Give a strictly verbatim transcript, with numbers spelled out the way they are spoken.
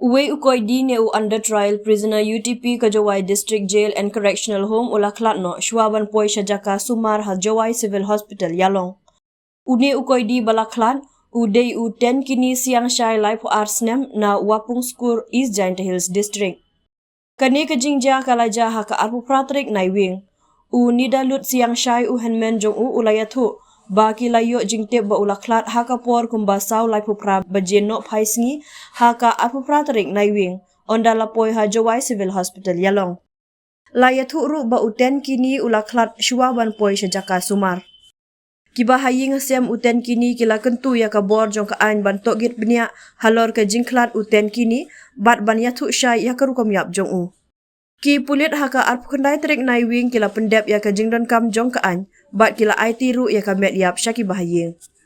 Uwei u koidi ne u under trial prisoner U T P ka Jowai District Jail and Correctional Home u la khlad noh shuwa ban poi sha jaka sumar ha Jowai Civil Hospital Ialong. Une u koidi ba la khlad u dei u Tenkini Siangshai laiphew ar snem na Wapung Skur, East Jaintia Hills District. Kane ka jingjia ka la jia ha ka arphew phra tarik Naiwieng. U Nidalut Siangshai u hynmen jong u u la ïathuh ba ki la ïoh jingtip ba u la khlad ha ka por kumba saw laiphew phra baje nohphai sngi ha ka arphew phra tarik Naiwieng, ynda la poi ha Jowai Civil Hospital Ialong. La ïathuh ruh ba u Tenkini u la khlad shuwa ban poi sha jaka sumar. Kiba ha ïing ha sem u Tenkini ki la kyntu ïa ka bor jong ka aiñ ban tohgit bniah halor ka jingkhlad u Tenkini bad ban ïathuh shai ïa ka rukom ïap jong u. Ki pulit ha ka arphew khyndai tarik Naiwieng ki la pyndep ïa ka jingdonkam jong ka aiñ bad ki la aiti ruh ïa ka met ïap sha kiba ha ïing.